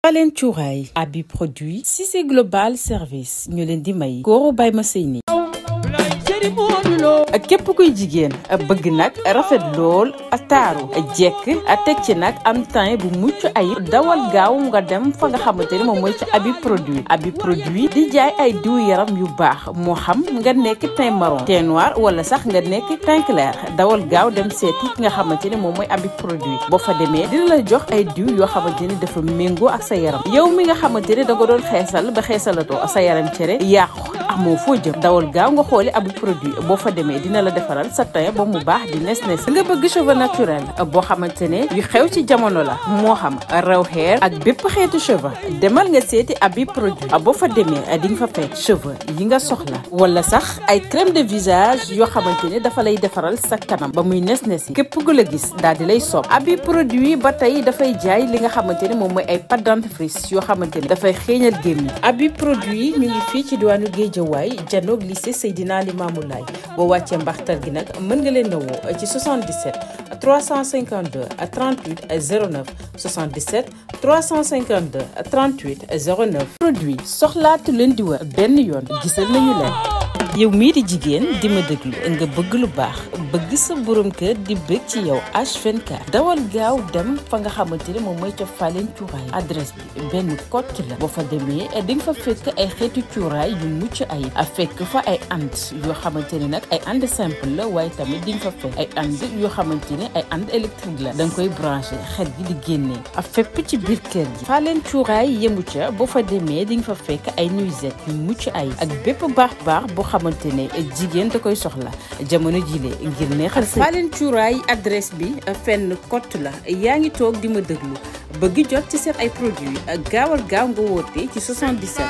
Falen cuuraay abi produit Cissé Global Service ñu leen di may góoru bay ma sëy ni képp kuy jigéen bëgg nag rafet lool taaru jekk teg ci nag am teint bu mucc ayib dawal gaaw nga dem fa nga xamante ni moom mooy ci abi produit di jaay ay diw yaram yu baax moo xam nga nekk teint marron teint noir wala sax nga nekk teint clair dawal gaaw dem seeti nga xamante ni moom mooy abi produit boo fa demee dina la jox ay diw yoo xamante ni dafa méngoo ak sa yaram yow mi nga xamante ni da nga doon xeesal ba xeesalatoo sa yaram cere yàqu amoo foo jëm dawal gaaw nga xooli abi produit boo fa demee dina la defaral sa teint ba mu baax di nes nga bëgg cheveux naturel boo xamante ne yu xew ci jamono la moo xam raw hair ak bépp xeetu cheveux demal nga seeti abi produit boo fa demee di nga fa fekk cheveux yi nga soxla wala sax ay crème de visage yoo xamante ne dafa lay defaral sa kanam ba muy nes yi képp ku la gis daal di lay sopp abi produit ba tey dafay jaay li nga xamante ne moom mooy ay pâte dentifrice yoo xamante ne dafay xeeñal gémmiñ abi produit mi ngi fii ci diwaanu Guédiawaye janoog lycée Seydina Limamou Laye boo wàccee mbaxtal gi nag mën nga leen a woo ci 77 352 38 09 77 352 38 09 produit soxlaatu leen di wër benn yoon gisal nañu leen. yow mii di jigéen di ma déglu nga bëgg lu baax bëgg sa borom kër di bëgg ci yow H24 dawal gaaw dem fa nga xamante ne moom mooy ca Falen cuuraay adresse bi benn kott la boo fa demee di nga fa fekk ay xeetu cuuraay yu mucc ayib a fekk fa ay and yoo xamante ne nag ay and simple la waaye tamit di nga fa fekk ay and yoo xamante ne ay and électrique la da nga koy branché xet gi di génnee a fépp ci biir kër gi Falen cuuraay yemu ca boo fa demee di nga fa fekk ay nuisette yu mucc ayib ak bépp baax boo xamante ne jigéen da koy soxla jamono jile ngir neexal sa Falen cuuraay adresse bi fenn kott la yaa ngi toog di ma déglu bëgg jot ci seen ay produits gaawal gaaw nga woote ci 77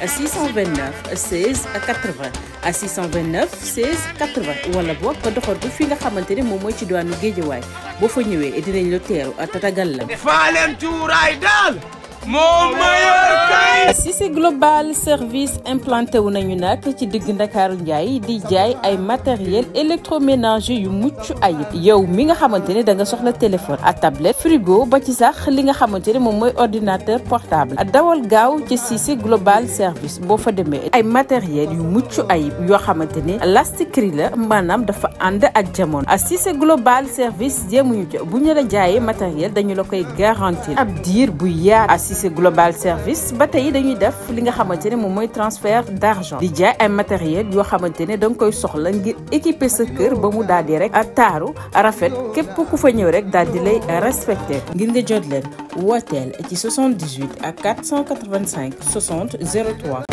629 16 80 629 16 80 wala boog nga doxantu fi nga xamante ne moom mooy ci diwaanu Guédiawaye boo fa ñëwee dinañ la teeru tatagal la. Falen cuuraay daal moo mayor kay. Cissé Global Service implanté wu nañu nag ci digg Ndakaaru Njaay di jaay ay matériel électroménager yu mucc ayib yow mi nga xamante ne da nga soxla téléphone à tablette frigo ba ci sax li nga xamante ne moom mooy ordinateur portable dawal gaaw ci Cissé Global Service boo fa demee ay matériel yu mucc ayib yoo xamante ne lastikri la maanaam dafa ànd ak jamono Cissé Global Service jéemuñu ca bu ñu la jaayee matériel dañu la koy garantir ab diir bu yaatu Cissé Global Service ba tey dañuy def li nga xamante ne moom mooy transfert d'argent di jaay ay matériel yoo xamante ne da nga koy soxla ngir équiper sa kër ba mu daal di rek taaru rafet képp ku fa ñëw rek daal di lay respecté ngir nga jot leen wooteel ci 78 ak 485 60 03.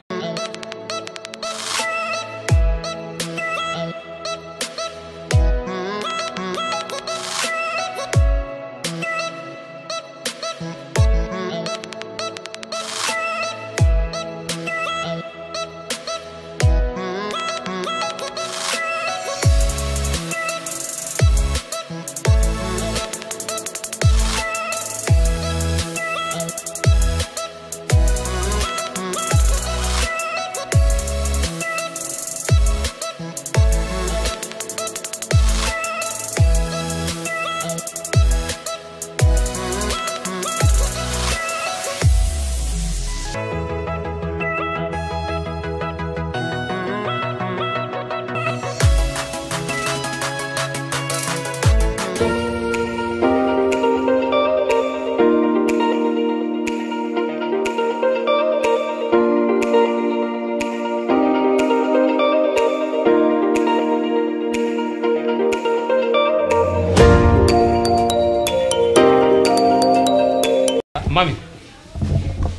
mami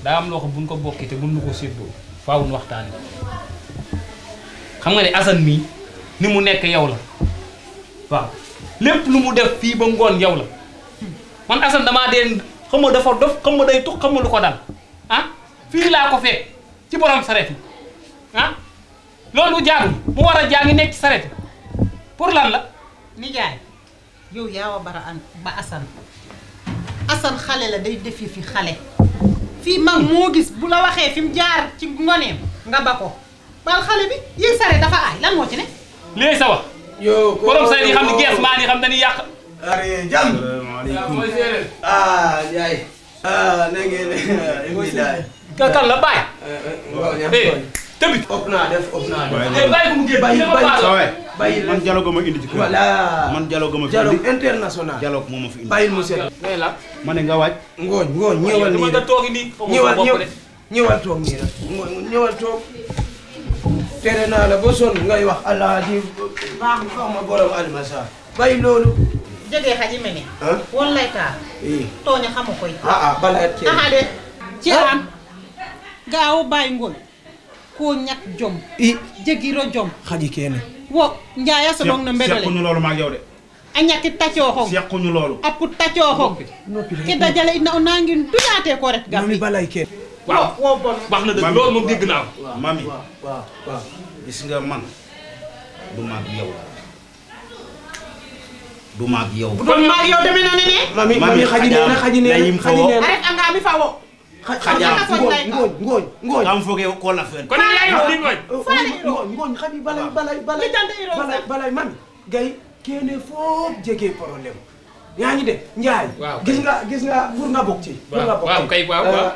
daa am loo xam buñ ko bokki te buñ ko séddoo faaw ñu waxtaane xam nga ne Assane mii ni mu nekk yow la waaw lépp lu mu def fii ba ngoon yow la man Assane damaa dee xam nga dafa dof xam nga day tux xam nga lu ko dal ah fii laa ko fekk ci borom saret yi ah loolu jaagul mu war a jaa ngi nekk ci saret pour lan la nijaay yow yaa wa bara an ba Assane xale la day defi fi xale fii mag moo gis bu la waxee fi mu jaar ci ngoneem nga ba ko bal xale bi yéeg sare dafa aay lan moo ci ne léegi sa wax yow borom saret yi xam ne gees maa ni xam dañuy yàq are jàmm. salaamaaleykum. ah yaay. ah na ngeen alhamdulilah. kan la bàyyi. tamit. ëpp naa def. bàyyi ko mu génn. bàyyi man dialogue ma indi ci kër. voilà man dialogue ma fi indi. dialogue international. dialogue moo ma fi indi. bàyyil mu set. ngay la. ma ne nga waaj. ngooñ ñëwal nii nga toogi nii. ñëwal toog nii rek ñëwal toog. tere naa la ba sonn ngay wax alaaji baax xaw ma borom almasa. bàyyi loolu. jógee xaji mene. wallay taa. tooña xamu koy. balaa kenn. de ci am gaaw bàyyi ngoon koo ñàkk jom. jegiro jom. xaji kenn. wo njaaya sa dong na mbedole sequñu loolu maag yow de. a ñàkki taccoo xog. sequñu loolu. appu taccoo xog. ki dajale ina o nangin tuyaatee ko rek mami gàmmi. balay kenn. waaw woo bon. wax na dëgg loolu moom dégg naa ko. mami waaw. gis nga man du maag yow. du maag yow. kon maa yow demee na ne ne. mami xaji nee na xaji nee na xaji nee na. arrête anga mi fa wo. ngooñ. kam foog yow koo la fen. kon yaay wax ni mooy. ngooñ xaji balay mami gay kene foofu jege problème yaa ngi de Njaay. waaw gis nga pour nga bokk ci. waaw kay waaw.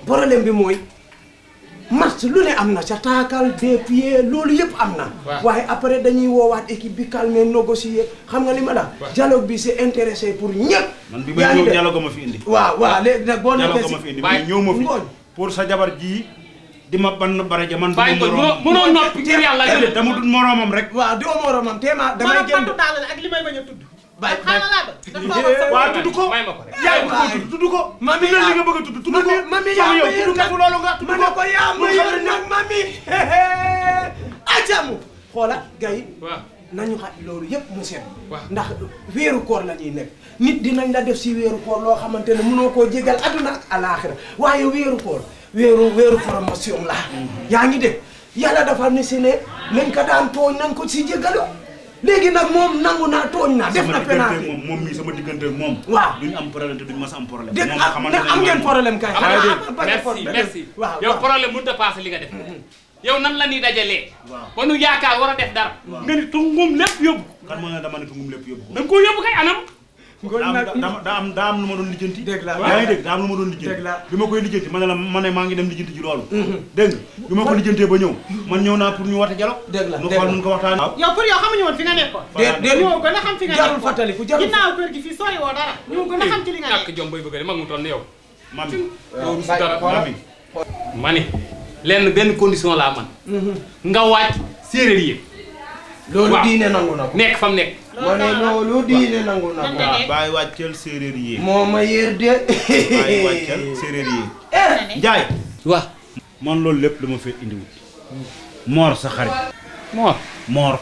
problème bi mooy match lu ne am na ca taakal des pieds loolu yëpp am na. waaye après dañuy woowaat équipe bi calmer négocier xam nga li ma la. dialogue bi c'est intéressé pour ñëpp. man bi ma ñëw dialogue ma fi indi. waaw léegi nag boo nekkee si dialogue ma fi indi mais ñëw ma fi pour sa jabar ji di ma ban baraja man. bàyyi ko mënoo noppi ngir yàlla déedéet dama dut moromam rek. waaw di moromam téema damay génn ak li may bañ a tudd. bàyyi waaw tudd ko. may ma ko rek. yaa ngi ko tudd ko. mami li nga bëgg a tudd tudd ko. mami yaa yow ma yër tudd ko loolu nga tudd ma ne ko yaa ma yër nag mami. ajamu xoola gay nañu xam loolu yëpp mu set. ndax weeru koor la ñuy nekk nit dinañ la def si weeru koor loo xamante ne mënoo koo jégal adduna ak alaaxira waaye weeru koor weeru promotion la. yaa ngi dégg yàlla dafa ne si ne nañ ko daan tooñ nañ ko si jégalu. léegi nag moom nangu naa tooñ naa def na penalty moom mii sama diggante moom. waaw duñu am problème te duñu mas am problème. dégg am ngeen problème kay. merci yow problème mënut a passé li nga def. yow nan la ñuy dajalee. ba nu yaakaar war a def dara. nga ni tungum lépp yóbbu. kan ma ne dama ne tungum lépp yóbbu ko. da nga koo yóbbu kay anam. daa am lu ma doon lijjanti. dégg la yaa ngi dégg daa am lu ma doon lijjanti. bi ma koy lijjanti ma ne maa ngi dem lijjanti ji loolu. dégg nga bi ma ko lijjantee ba ñëw man ñëw naa pour ñu woote dialogue. dégg la nu xool nu ko waxtaanee. yow pour yow xamuñu woon fi nga nekkoon. ñoo gën a xam fi nga nekkoon jarul fàttaliku jarul ginnaaw kër gi fii sori woo dara. ñoo gën a xam ci li nga nekk. ñàkk jom bay bëgg a mag mu toll ni yow. mami loolu si dara mami. ma ni lenn benn condition laa man. nga wàcc séeréer yi. loolu diine nangu na ko. nekk fam nekk. ma ne loolu diine nangu na ko. waaw bàyyi wàcceel séeréer yi. moo ma yéer de. bàyyi wàcceel séeréer yi. Njaay. waaw. man loolu lépp dama fee indiwut. Mor sa xarit. Mor.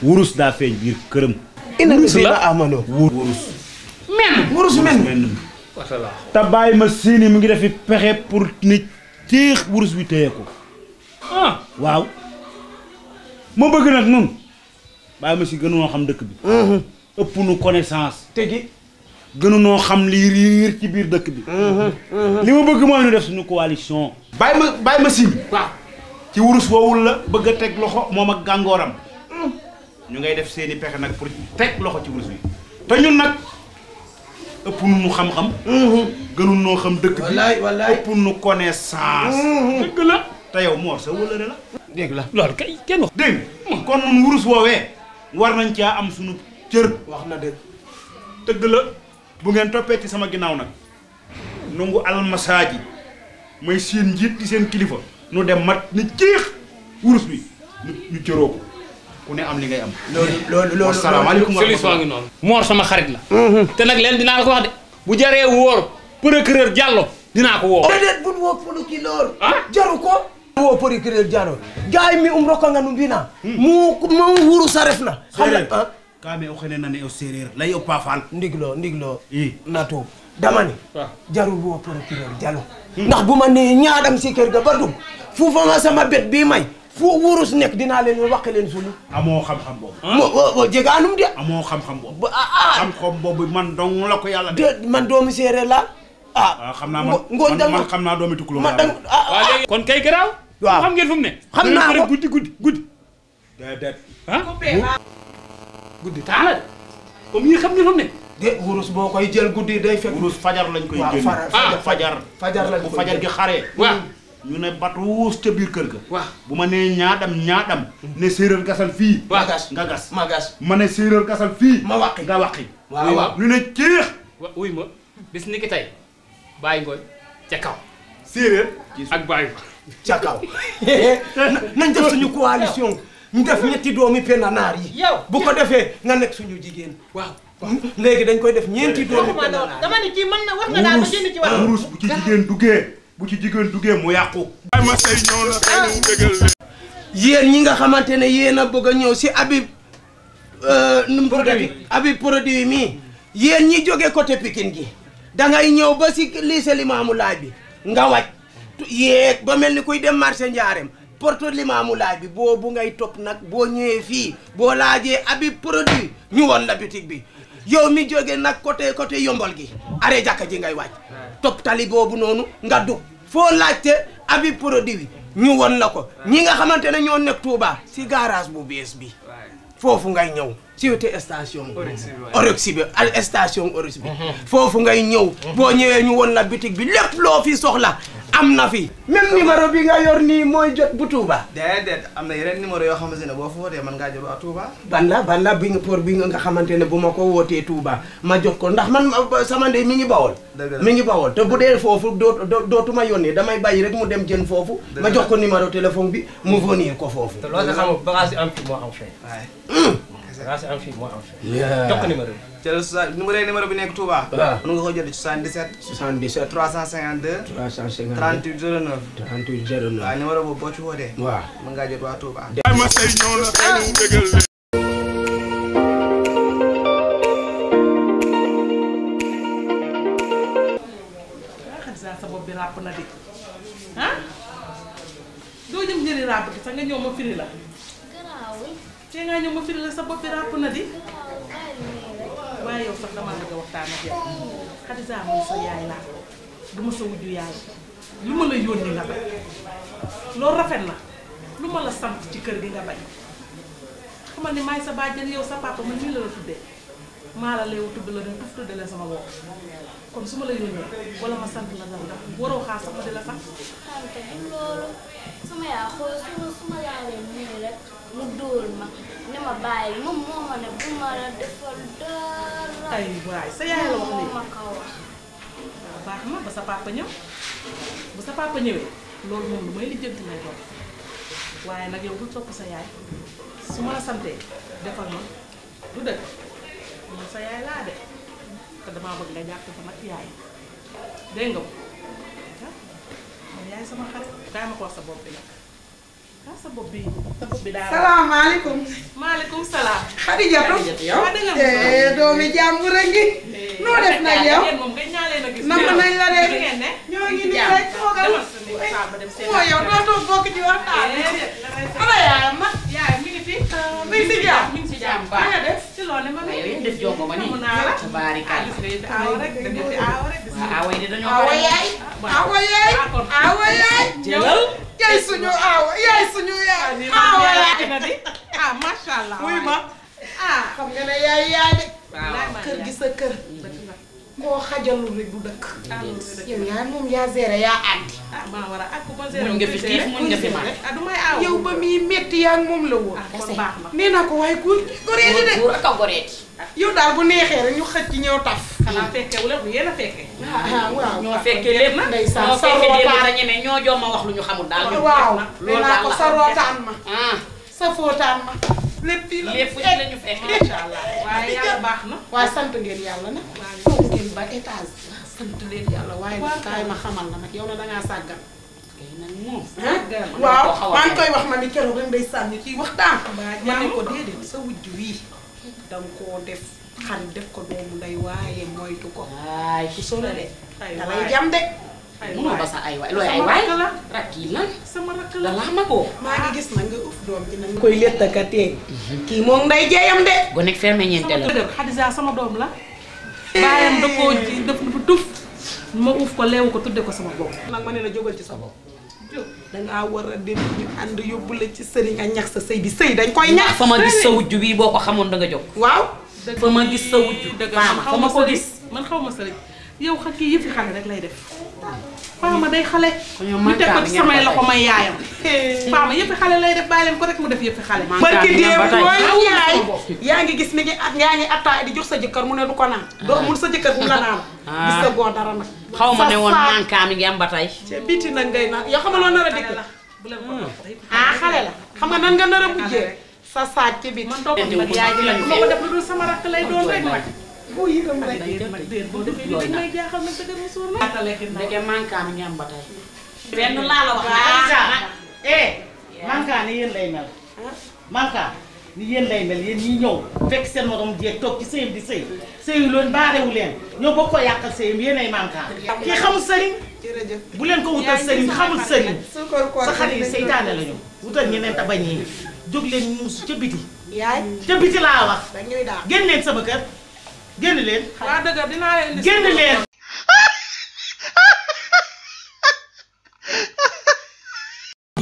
wurus daa feeñ biir këram. wurus la amano. wurus men. te bàyyi ma siini mu ngi defi pexe pour nit ciix wurus bi téye ko. waaw. ma bëgg nag nun bàyyi ma si gënunoo xam dëkk bi. ëpp nu connaissance. tegi gënunoo xam lii riir ci biir dëkk bi. li ma bëgg mooy nu def suñu coalition. bàyyi ma si. waaw. ci wurus woowul la bëgg a teg loxo moom ak gàngooram. ñu ngay def seeni pexe nag pour teg loxo ci wurus bi. te ñun nag ëpp nu xam-xam. gënul noo xam dëkk bi. wallaay ëpp nu connaissance. dëgg la. te yow Mor sa wëllëre la. dégg la loolu kay kenn wax. dégg kon nun wurus woowee war nañ caa am suñu cër. wax na dëgg. dëgg la bu ngeen toppee ci sama ginnaaw nag nungu almasaaji may seen njiit di seen kilifa nu dem mat ni ciix wurus bi ñu cëroo ko ku ne am li ngay am. loolu asalaamaaleykum wa solution ngi noonu. Mor sama xarit la. te nag leen dinaa la ko wax de bu jaree wóor procureur Diallo dinaa ko woo. déedéet bul woo procureur jaru ko. woo procureur Diallo gars yi mi roka nga nu mbina mu wuru sa ref na. séeréer kaame o xene nane o séeréer lay o paafal. ndiglo i nato dama ni jarul woo procureur Diallo ndax bu ma nee ñaadam si kër ga ba dugg fu fa ma sama bet bii may fu wurus nekk dinaa leen wax leen sulu. amoo xam-xam boobu. mo jegaanum de. amoo xam-xam boobu. xam-xam boobu man dong la ko yàlla de. man doomu séeréer la xam naa man xam naa doomi tukulóor ma dang waaw léegi kon kay garaaw. waaw xam ngeen fu mu ne. xam naa ko guddi. déedéet. guddi taala de comme ñii xam ngeen fu mu ne de wurus boo koy jël guddi day fekk. wurus fajar lañ koy génne. fajar lañ bu fajar gi xaree. waaw ñu ne batuus ca biir kër ga. waaw bu ma nee ñaadam. ne séeréer gasal fii. ma gas nga gas. ma gas. ma ne séeréer gasal fii. ma waqi nga waqi. waaw ñu ne ciix. wuy ma bis ni ki tey bàyyi ngooñ ca kaw. séeréer. ak bàyyi ca kaw. nañ def suñu coalition. ñu def ñetti doomi penna naar yi. yow bu ko defee nga nekk suñu jigéen. waaw léegi dañ koy def ñeenti doomi penna naar. dama ni kii mën na wax nga daal ba jënd ci wàllu. wurus bu ci jigéen duggee mu yàqu. yéen ñi nga xamante ne yéen a bëgg a ñëw si Habib nu mu tuddati Habib produit mii yéen ñi jóge côté Pikine gi dangay ñëw ba si lycée Limamou Laye bi nga wàcc yéeg ba mel ni kuy dem marché Ndiarème porte Limamou Laye bi boobu ngay topp nag boo ñëwee fii boo laajee Habib produit ñu won la boutique bi yow mi jóge nag côté yombol gi arrêt jàkka ji ngay wàcc topp tali boobu noonu nga dugg foo laajte Habib produit ñu won la ko ñi nga xamante ne ñoo nekk Touba si garage bu bees bi foofu ngay ñëw si wetu station Oryx bi station Oryx bi foofu ngay ñëw boo ñëwee ñu won la boutique bi lépp loo fi soxla am na fi même numéro bi nga yor nii mooy jot bu Touba déedéet am na yeneen numéro yoo xamante ne boo fa wootee mën ngaa jot waa Touba ban la bi nga pour bi nga xamante ne bu ma ko wootee Touba ma jot ko ndax man sama ndey mi ngi bawol mi ngi bawol te bu dee foofu dootuma yónnee damay bàyyi rek mu dem jën foofu ma jox ko numéro téléphone bi mu venir ko foofu te loolu nga xam bagage yi am fi moo am fee bagage yi am fi moo am fee jox ko numéro bi ci numéro bi nekk Touba mën nga ko jot ci 77 352 38 09 38 09 waaw numéro boobu boo ci wootee waaw mën ngaa jot waa Touba sa bopp bi ràpp na di ah doo jëm njëri ràpp gi sax nga ñëw ma firi la te nga ñëw ma firi la sa bopp bi ràpp na di waaye yow sax damaa bëgg a waxtaan ak yow Khadija man sa yaay laa du ma sa wujju yaay lu ma la yónni nga bañ loolu rafet na lu ma la sant ci kër gi nga bañ xamal ni maay sa bàjjen yow sa papa man nii la la tuddee maa la leewu tudd la ne tuf tudde leen sama bopp kon su ma la yónnee wala ma sant la dara ndax waroo xaar sax ma di la sax. tante du loolu sama yaa xool suma laalee nii rek mu dóor ma ne ma bàyyi moom moo ma ne bu ma la defal dara. ay waay sa yaay la wax nii ma ko wax. waaw baax na ba sa papa ñëw bu sa papa ñëwee loolu moom lu may lijjanti lay doon waaye nag yow bul topp sa yaay su ma la santee defal ma du dëgg man sa yaay laa de. te damaa bëgg nga jàpp fa nag yaay dégg nga ko man yaay sama xarit kaay ma ko wax sa bopp bi nag sa bopp bi daal. salaamaaleykum. maaleykum salaam. Xadijatu. yow doomi jàmbur a ngi. noo def nag yow. moom nga ñaalee na gis. nam nañ la de. ngeen ne. ñoo ngi nii rek toogal. moo yow doo toog bokk ci waxtaan. ana yaayam nag. yaayam mi ngi fi. mi ngi si jàmm. mi ngi si jàmm baax. nga def. ci loolu ma yow yéen def jongo ma nii. tabaarikàlla. aaw rek da ngeen di aaw rek. aawa yi de dañoo awa yaay. awa yaay. awa yaay. jëlal. yaay suñu awa yaay suñu yaay. awa yaay. ah macha allah. wuy ma. xam nga ne yaay yaay de. kër gi sa kër. koo xajalul rek du dëkk. yow yaa moom yaa géré yaa àndi. maa war a ak ma géré muñ nga fi tiif muñ nga fi ma. du may aaw. yow ba muy metti yaa moom la woon. kon baax na. nee naa ko waaye góor goreeti de. góor ak a goreeti. yow daal bu neexee rek ñu xëcc ci ñëw taf. xanaa fekke wu la bu yéen a fekke. waaw ñoo fekkee lépp ndeysaan ñoo fekkee lépp ta ñeme ñoo joom ma wax lu ñu xamul daal. waaw loolu naa ko daal sa rootaan ma. ah sa footaan ma. lépp fii la lépp ci la ñu fekk. macha allah waaye yàlla baax na. waaye sant ngeen yàlla nag. toog ngeen ba étage sant leen yàlla waaye nag kaay ma xamal la nag yow na dangaa sàggan. kay nag moom. waaw maa ngi koy wax ma ni keroog rek ndeysaan ñu ciy waxtaan. ma ne ko déedéet sa wujj wii danga koo def xarit def ko doomu nday waaye moytu ko. ay ku solo de. da lay jam de. mënoo ba sa ay waay looy ay waay rakk yi lan sama rakk la la laa ma ko. maa ngi gis na nga ëff doom ji nag. koy léttakatee. kii moom nday jeeyam de. bu nekk ferme ñeente la. Xadija sama doom la. baayam da koo ji def tuf ma uuf ko leewu ko tudde ko sama bopp. nag ma ne la jógal ci sa bopp. dangaa war a dem ñu ànd yóbbu la ci sëriñ a ñax sa sëy bi sëy dañ koy ñax. fa ma gis sa wujj bii boo ko xamoon da nga jóg. waaw fa ma gis sa wujju dëgg faama fa ma ko gis man xaw ma sëriñ yow xa kii yëfi xale rek lay def faama day xale ñu teg ko ci samay loxo may yaayam faama yëfi xale lay def bàyyi leen ko rek mu def yëfi xale barki déew mooy yaay yaa ngi gis mi ngi yaa ngi attaay di jox sa jëkkër mu ne du ko naan doo mun sa jëkkër bu mu la naan gis sa goo dara nag xaw ma ne woon mankaa mi ngi am ba tey biti nag ngay naan yow xam nga loo nar a dégg la xale la xam nga nan nga nar a mujjee sa saaj ci biti man toog yaay ji la ma ko def lu dul sama rakk lay doon rek nag boo yëgam rek boo defee li may jaaxal nag dëgg mu suur la ndeke mankaa mi ngi am ba tey benn laa la wax mankaa ni yéen lay mel mankaa ni yéen lay mel yéen ñi ñëw fekk seen morom jeeg toog ci sëyam di sëy sëyu loon baarewu leen ñoo bokk ko yàqal sëyam yéen ay mankaa kii xamul sëriñ bu leen ko wutal sëriñ xamul sëriñ sa xarit yi seytaane la ñu wutal ñeneen ta bañ yi jóg leen muus ca biti yaay ca biti laa wax génn leen sama kër génn leen waa dëgg dinaa leen génn leen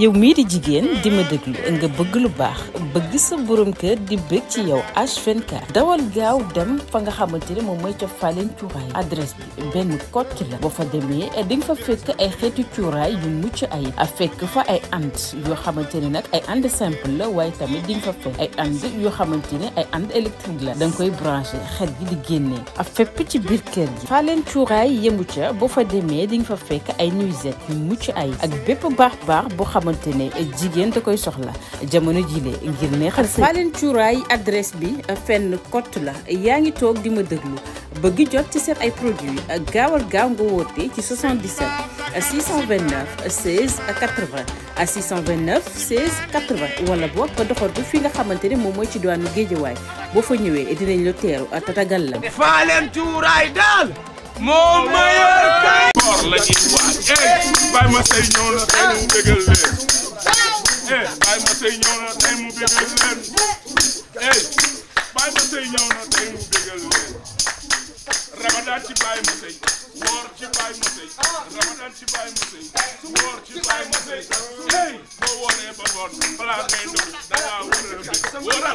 yow mii di jigéen di ma déglu nga bëgg lu baax bëgg sa borom kër di bëgg ci yow H24 dawal gaaw dem fa nga xamante ne moom mooy ca Falen cuuraay adresse bi benn kott la boo fa demee di nga fa fekk ay xeetu cuuraay yu mucc ay fekk fa ay and yoo xamante ne nag ay and simple la waaye tamit di nga fa fekk ay and yoo xamante ne ay and électrique la da nga koy branché xet gi di génnee fépp ci biir kër gi Falen cuuraay yemu ca boo fa demee di nga fa fekk ay nuisette yu mucc ay ak bépp baax boo xamante ne jigéen da koy soxla jamono jile ngir neexal sa Falen cuuraay adresse bi fenn kott la yaa ngi toog di ma déglu bëgg jot ci seen ay produits gaawal gaaw nga woote ci 77 629 16 80 629 16 80 wala boog nga doxantu fi nga xamante ne moom mooy ci diwaanu Géejawaay boo fa ñëwee dinañ la teeru tatagal la. Falen cuuraay daal moo mayor kay. koor la ñuy waaj Baye Massey ñëw na tey mu bégal leen Baye Massey ñëw na tey mu bégal leen Baye Massey ñëw na tey mu bégal leen Ramadan ci Baye Massey woor ci Baye Massey Ramadan ci Baye Massey woor ci Baye Massey boo wooree ba ngoon balaa ngay dugg da ngaa war a